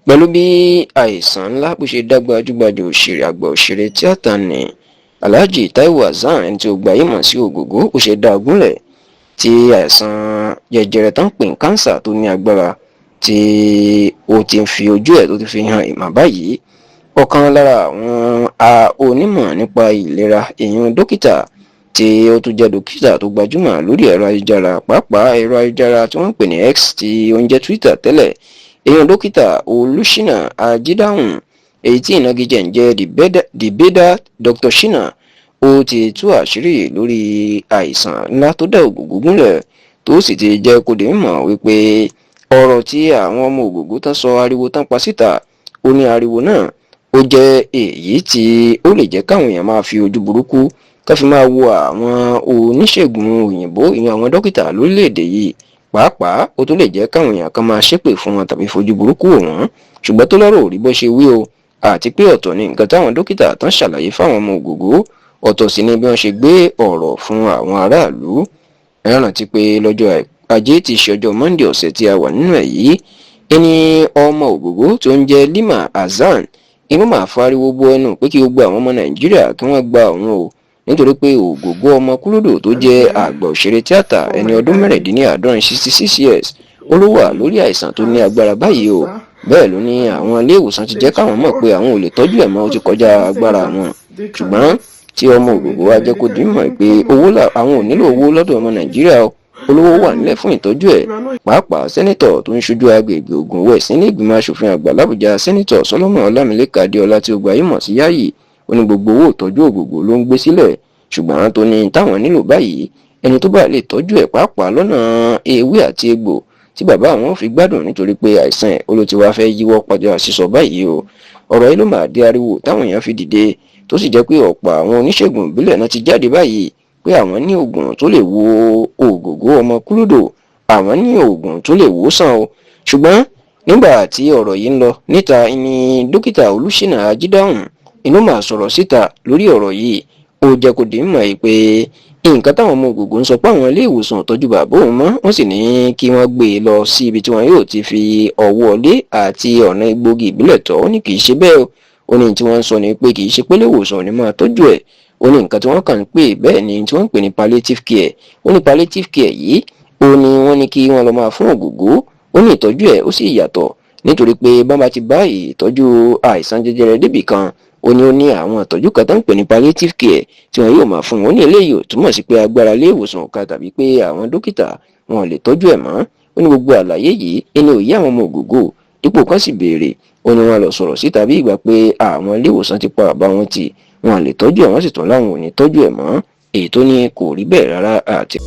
Pẹ̀lú bí àìsàn ńlá bó ṣe dá gbajúgbajà òṣèré àgbà òṣèré tíátà ní Alhaji Taiwo Hassan, ẹni tí ó gbayé mọ̀ sí Ògògó, ó ṣe dá a gúnlẹ̀ tí àìsàn jẹjẹrẹ tó ń pè ní kánsà tó ní agbára tí ó ti ń fi ojú ẹ̀ tó ti fi hàn ìmọ̀ báyìí. Ọ̀kan lára àwọn onímọ̀ nípa ìlera, èèyàn dókítà tí ó tún jẹ́ dókítà tó gbajúmọ̀ lórí ẹ̀rọ ayélujára, pàápàá ẹ̀rọ ayélujára tí wọ́n ń pè ní X tí ó ń jẹ́ Twitter tẹ́lẹ̀, èèyàn dókítà Olùṣínà Ajídáhùn, èyí tí ìnagijẹ ń jẹ́ The Beda Dr. Shina, ó ti tú àṣírí lórí àìsàn ńlá tó dá Ògògó gúnlẹ̀, tó sì ti jẹ́ kó di mímọ̀ wípé ọ̀rọ̀ tí àwọn ọmọ Ògògó tán sọ, ariwo tán pa síta, ó ní ariwo náà ó jẹ́ èyí tí ó lè jẹ́ káwọn èèyàn máa fi ojú burúkú ká fi máa wo àwọn oníṣègùn òyìnbó, ìyẹn àwọn dókítà lórílẹ̀‐èdè yìí. Pàápàá, ó tún lè jẹ́ káwọn èèyàn kan máa ṣépè fún wọn tàbí fojú burúkú wò wọ́n. Ṣùgbọ́n tó lọ́rọ̀ ò rí bó ṣe wí o, àti pé ọ̀tọ̀ ni nǹkan táwọn dókítà tán ṣàlàyé fáwọn ọmọ Ògògó, ọ̀tọ̀ sì ni bí wọ́n ṣe gbé ọ̀rọ̀ fún àwọn aráàlú. Ẹ rántí pé lọ́jọ́ Ajé tí í ṣe ọjọ́ Monday ọ̀sẹ̀ tí a wà nínú ẹ̀ yìí, ẹni ọmọ Ògògó tó ń jẹ́ Lima Hassan inú máa fariwo bó ẹnu pé kí gbogbo àwọn ọmọ Nàìjíríà kí wọ́n gba òun o, nítorí pé Ògògó ọmọ Kúlódò tó jẹ́ àgbà òṣèré tíátà, ẹni ọdún 76, 66 years, ó ló wà lórí àìsàn tó ní agbára báyìí o. Bẹ́ẹ̀ ló ní àwọn ilé ìwòsàn ti jẹ́ káwọn mọ̀ pé àwọn ò lè tọ́jú ẹ̀ mọ́, ó ti kọjá agbára àwọn. Ṣùgbọ́n tí ọmọ Ògògó wa jẹ́ kó di mọ̀ pé owó àwọn ò nílò owó lọ́dọ̀ ọmọ Nàìjíríà o, olówó wà nílẹ̀ fún ìtọ́jú ẹ̀. Pàápàá, sẹ́nitọ̀ tó ń ṣojú agbègbè Ògùn West nílé ìgbìmọ̀ asòfin àgbà l'Àbújá, Sẹ́nitọ̀ Solomon Ọlámilékan Adéọlá tí ó gbayé mọ̀ sí Yáyì, ó ní gbogbo owó ìtọ́jú Ògògó ló ń gbé sílẹ̀. Ṣùgbọ́n tó ní táwọn nílò báyìí, ẹni tó bá lè tọ́jú ẹ̀, pàápàá lọ́nà ewé àti egbò, tí bàbá àwọn fi gbádùn, nítorí pé àìsàn ẹ̀ ó ló ti wá fẹ́ yíwọ́ padà sísọ báyìí o. Ọ̀rọ̀ yìí ló máa dé ariwo táwọn èèyàn fi dìde, tó sì jẹ́ pé ọ̀pọ̀ àwọn oníṣègùn ìbílẹ̀ náà ti jáde báyìí pé àwọn ní oògùn tó lè wo Ògògó ọmọ Kúlódò, àwọn ní oògùn tó lè wò sàn o. Ṣùgbọ́n nígbà tí ọ̀rọ̀ yìí ń lọ níta ni dókítà Olùṣínà Ajídáhùn inú máa sọ̀rọ̀ síta lórí ọ̀rọ̀ yìí. Ó jẹ́ kó di mímọ̀ yìí pé nǹkan táwọn ọmọ Ògògó ń sọ pé àwọn ilé ìwòsàn tọ́jú bàbá òun mọ́, wọ́n sì ní kí wọ́n gbé e lọ sí ibi tí wọ́n yóò ti fi ọwọ́ lé àti ọ̀nà egbògi ìbílẹ̀ tọ́, ó ní kì í ṣe bẹ́ẹ̀ o. Ó ní tí wọ́n ń sọ ni pé kì í ṣe pé ilé ìwòsàn ò ní máa tọ́jú ẹ̀. Ó ní nǹkan tí wọ́n kàn ń pè bẹ́ẹ̀ ni tí wọ́n ń pè ní palliative care. Ó ní palliative care yìí, ó ní wọ́n ní kí wọ́n lọ máa fún Ògògó. Ó ní ìtọ́jú ẹ̀ ó sì yàtọ̀, nítorí pé bá ti bá ìtọ́jú àìsàn jẹjẹrẹ débì kan, ó ní àwọn ìtọ́jú kan tó ń pè ní palliative care tí wọn yóò máa fún wọn. Ó ní eléyìí ò túmọ̀ sí pé agbára ilé ìwòsàn ò ká tàbí pé àwọn dókítà wọn ò lè tọ́jú ẹ̀ mọ́. Ó ní gbogbo àlàyé yìí ẹni ò yé àwọn ọmọ Ògògó. Dípò kan sì béèrè, ó ní wọn lọ sọ̀rọ̀ síta bí ìgbà pé àwọn ilé ìwòsàn ti pa àbá wọn tì, wọn lè tọ́jú ẹ̀, wọ́n sì tún láwọn ò ní tọ́jú ẹ̀ mọ́, èyí tó ní kò rí bẹ́ẹ̀ rárá àti.